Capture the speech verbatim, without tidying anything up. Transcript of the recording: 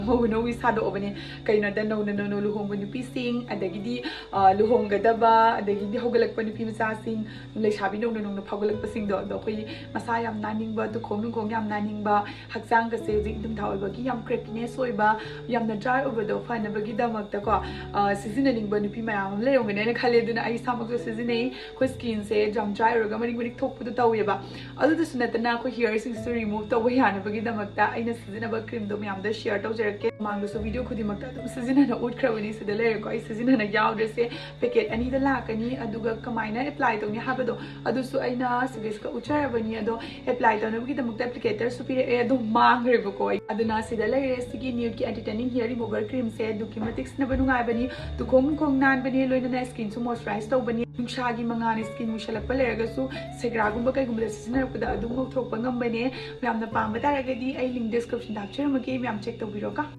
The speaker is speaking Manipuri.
ꯃꯧ ꯅꯧꯕꯤ ꯁꯥꯗꯣꯛꯑꯕꯅꯦ꯫ ꯀꯩꯅꯣꯗ ꯅꯧꯅ ꯅꯧꯅ ꯂꯨꯍꯣꯡꯕ ꯅꯨꯄꯤꯁꯤꯡ, ꯑꯗꯒꯤꯗꯤ ꯑ, ꯂꯨꯍꯣꯡꯒꯗꯕ, ꯑꯗꯒꯤꯗꯤ ꯍꯧꯒꯠꯂꯛꯄ ꯅꯨꯄꯤ ꯃꯆꯥꯁꯤꯡ, ꯂꯩꯁꯥꯕꯤ ꯅꯧꯅ ꯅꯧꯅ ꯐꯥꯎꯒꯠꯂꯛꯄꯁꯤꯡꯗꯣ, ꯑꯗꯣ ꯑꯩꯈꯣꯏ ꯃꯁꯥ ꯌꯥꯝ ꯅꯥꯟꯅꯤꯡꯕ, ꯇꯨꯈꯣꯡ ꯅꯨꯡꯈꯣꯡ ꯌꯥꯝ ꯅꯥꯟꯅꯤꯡꯕ, ꯍꯛꯆꯥꯡꯒꯁꯦ ꯍꯧꯖꯤꯛ ꯏꯪꯊꯝꯊꯥ ꯑꯣꯏꯕꯒꯤ ꯌꯥꯝ crepiness ꯑꯣꯏꯕ, ꯌꯥꯝꯅ dry ꯑꯣꯏꯕꯗꯣ ꯐꯅꯕꯒꯤꯗꯃꯛꯇꯀꯣ, ꯑ, ꯁꯤꯖꯤꯟꯅꯅꯤꯡꯕ ꯅꯨꯄꯤ ꯃꯌꯥꯝ ꯑꯃ ꯂꯩꯔꯝꯒꯅꯤ ꯍꯥꯏꯅ ꯈꯜꯂꯦ꯫ ꯑꯗꯨꯅ ꯑꯩ ꯏꯁꯥꯃꯛꯁꯨ ꯁꯤꯖꯤꯟꯅꯩ꯫ ꯑꯩꯈꯣꯏ skinꯁꯦ ꯌꯥꯝ dry ꯑꯣꯏꯔꯒ ꯃꯔꯤꯛ ꯃꯔꯤꯛ ꯊꯣꯛꯄꯗꯣ ꯇꯧꯋꯦꯕ꯫ ꯑꯗꯨꯗꯁꯨ ꯅꯠꯇꯅ ꯑꯩꯈꯣꯏ hairꯁꯤꯡꯁꯤꯁꯨ remove ꯇꯧꯕ ꯌꯥꯅꯕꯒꯤꯗꯃꯛꯇ ꯑꯩꯅ ꯁꯤꯖꯤꯟꯅꯕ creamꯗꯣ ꯃꯌꯥꯝꯗ share ꯇꯧꯖꯔꯛꯀꯦ꯫ ꯃꯃꯥꯡꯗꯁꯨ video ꯈꯨꯗꯤꯡꯃꯛꯇ ꯑꯗꯨꯝ ꯁꯤꯖꯤꯟꯅꯅ ꯎꯠꯈ꯭ꯔꯕꯅꯤ꯫ ꯁꯤꯗ ꯂꯩꯔꯦꯀꯣ, ꯑꯩ ꯁꯤꯖꯤꯟꯅꯅ ꯌꯥꯎꯗ꯭ꯔꯤꯁꯦ꯫ Packet ꯑꯅꯤꯗ ꯂꯥꯛꯀꯅꯤ꯫ ꯑꯗꯨꯒ ꯀꯃꯥꯏꯅ apply ꯇꯧꯅꯤ ꯍꯥꯏꯕꯗꯣ ꯑꯗꯨꯁꯨ ꯑꯩꯅ ꯁꯤꯒꯤꯁꯤꯒ ꯎꯠꯆꯔꯕꯅꯤ꯫ ꯑꯗꯣ apply ꯇꯧꯅꯕꯒꯤꯗꯃꯛꯇ applicatorꯁꯨ ꯄꯤꯔꯛꯑꯦ, ꯑꯗꯣ ꯃꯥꯡꯈ꯭ꯔꯦꯕꯀꯣ ꯑꯩ꯫ ꯑꯗꯨꯅ ꯁꯤꯗ ꯂꯩꯔꯦ꯫ ꯁꯤꯒꯤ Nudeꯀꯤ anti tanning hair remover creamꯁꯦ ꯑꯗꯨꯛꯀꯤ ꯃꯇꯤꯛ ꯁꯤꯖꯤꯟꯅꯕ ꯅꯨꯡꯉꯥꯏꯕꯅꯤ꯫ ꯇꯨꯈꯣꯡ ꯈꯣꯡ ꯅꯥꯟꯕꯅꯦ, ꯂꯣꯏꯅꯅ skinꯁꯨ moisturize ꯇꯧꯕꯅꯤ꯫ ꯅꯨꯡꯁꯥꯒꯤ ꯃꯉꯥꯜ skin ꯃꯨꯁꯜꯂꯛꯄ ꯂꯩꯔꯒꯁꯨ ꯁꯦꯒ꯭ꯔꯥꯒꯨꯝꯕ ꯀꯩꯒꯨꯝꯕꯗ ꯁꯤꯖꯤꯟꯅꯔꯛꯄꯗ ꯑꯗꯨꯝ ꯉꯧꯊꯣꯛꯄ ꯉꯝꯕꯅꯦ꯫ ꯃꯌꯥꯝꯅ ꯄꯥꯝꯕ ꯇꯥꯔꯒꯗꯤ ꯑꯩ link descriptionꯗ ꯍꯥꯞꯆꯔꯝꯃꯒꯦ, ꯃꯌꯥꯝ check ꯇꯧꯕꯤꯔꯣꯀꯣ꯫